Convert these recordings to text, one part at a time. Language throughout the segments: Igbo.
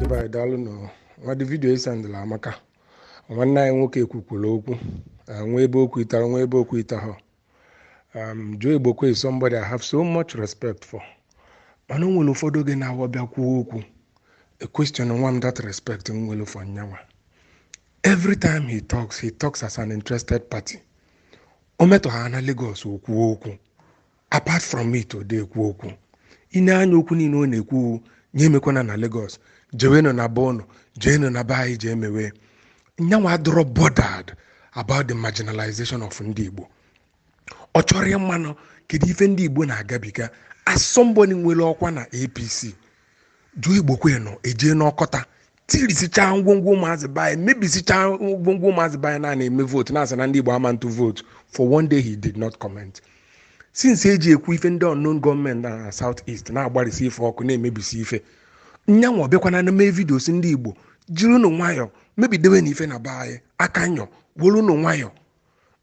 Ndị be anyị, daalụ nụ. Nwa dị video ịsendịla amaka. Nwanne anyị nwoke ekwukwuru okwu, nwee ebe okwu itara, nwee ebe okwu itahụ. Joe Igbokwe is somebody I have so much respect for, mana o nwere ụfọdụ oge na-awọ bịa kwuo okwu, a question nwa m, that respect m nwere for nyanwa. Every time he talks, he talks as an interested party. O metụ ha na Lagos, okwu okwu. Apart from it, o de ekwu okwu. Ine anya, okwu niile ọ na-ekwu, nye emekwana na Lagos, jewenụ na be ụnụ, jeenụ na be anyị, jee mewe. Nyanwa adọrọ bothered about the marginalization of ndị Igbo. Ọ chọrọ ịmanụ kedu ife ndị Igbo na-agabiga. As somebody nwere ọkwa na APC, Joe Igbokwe nọ ejee n'ọkọta tirisichaa ngwongwo ụmụazị be anyị, mebisichaa ngwongwo ụmụazị be anyị, na na-eme vote, na-asị na ndị Igbo ama ntụ vote. For one day he did not comment. Since eji ekwu ife ndị unknown gọọmenti na South East na-agbarịsị ife ọkụ, na-emebisi ife, nyanwa ọbịakwana na mee video si ndị Igbo jiri unu nwayọ mebidewe na ife na be anyị aka nyọ, were unu nwayọ.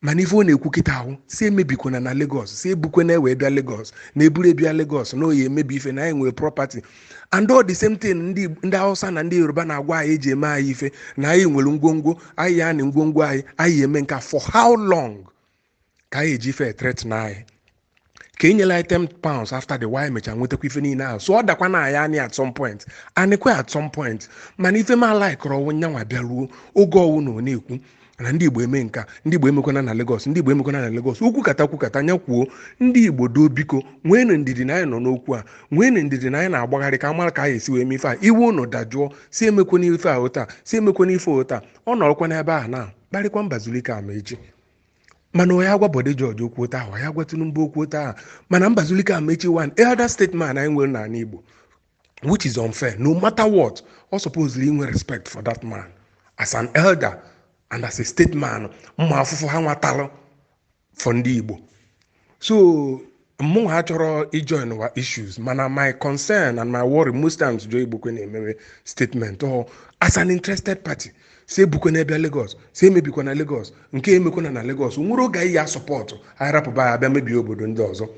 Mana ife ọ na-ekwu kịta ahụ si emebikwana na Lagos, si ebukwana wee bịa Lagos, na eburu ebịa Lagos na oyi emebi ife na anyị nwere property. And all the same thing ndị Hausa na ndị Yoruba na-agwa anyị eji eme anyị ife na anyị nwere ngwongwo anyị, ya na ngwongwo anyị, anyị eme nka. For how long ka anyị eji ife threaten anyị ka e nyela anyị £10 after the war emecha nwetakwa ife niile ahụ? So ọ dakwa na anyị anyị at some point, anịkwe at some point. Mana ife m alaikọrọ ọwụ nyanwa bịaruo oge ọwụ na ọ na-ekwu na ndị Igbo eme nka, ndị Igbo emekwana na Lagos, ndị Igbo emekwana na Lagos. Okwu kata kwukata nya kwuo, ndị Igbo doo, biko nweenụ ndidi na anyị nọ n'okwu a. Nweenụ ndidi na anyị na-agbagharị ka amara ka anyị esi wee mee ife a. Iwe unu dajụọ, si emekwana ife a ụta, si emekwana ife ụta. Ọ nọrọkwa n'ebe ahụ na kparịkwa Mbazulike ama echi. Mana onye agwa Bode George okwu otu ahụ, ya agwa Tinubu okwu otu ahụ. Mana Mbazulike Amaechi, one elder statesman anyị nwere n'ala Igbo, which is unfair. No matter what, ọ supposedly inwe respect for that man as an elder and as a statesman, mma afụfụ ha nwatalụ for ndị Igbo. So mụnwa achọrọ ijoin wa issues, mana my concern and my worry most times, Joe Igbokwe na-emewe statement or as an interested party, si ebukwe n'ebe Lagos, si emebikwa na Lagos, nke emekwana na Lagos. Nwere oge anyị ya support anyị rapụba ya abịa mebie obodo ndị ọzọ.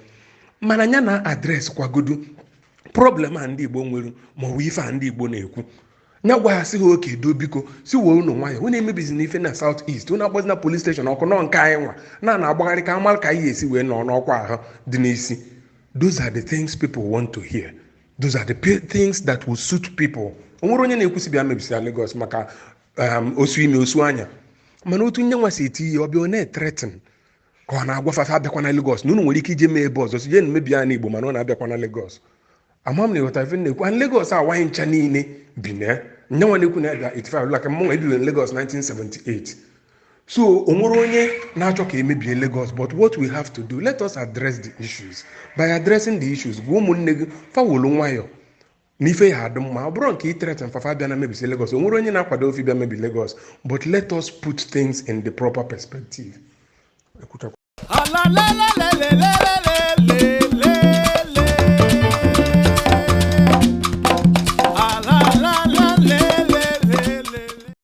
Mana ya na address kwagodu problem a ndị Igbo nwere, ma ọ bụ ife a ndị Igbo na-ekwu, nya gwa ha, sị ha oke do, biko si wee unu nwayọ, unu emebizina ife na South East, unu agbazina police station ọkụ nọ nke anyị nwa na agbagharị ka amara ka anyị esi wee nọ n'ọkwa ahụ dị n'isi. Those are the things people want to hear. Those are the things that will suit people. O nwere onye na-ekwusi bịa mebisira Lagos maka osu ime osu anya. Mana otu nye nwa si eti ihe ọbịa, ọ na-ethreaten ka ọ na-agwa fafa abịakwa na Lagos, na unu nwere ike ije mee ebe ọzọ, si jee mebie ya n'Igbo, mana ọ na-abịakwa na Lagos. Ama m na ịghọta ife m na-ekwu. And Lagos awaghị ncha niile bi na ya. Nyanwa na-ekwu na ya 85, like mụnwa ebiwe na Lagos 1978. So o nwere onye na-achọ ka emebie Lagos. But what we have to do, let us address the issues. By addressing the issues, gwa ụmụnne gị fawolu nwayọ n'ife ya adị mma. Ọ bụrụ nke ithreaten fafa bịa na mebisi Lagos, o nwere onye na-akwado ofe bịa mebi Lagos. But let us put things in the proper perspective. Ekwuchakwa. Alalelelelele.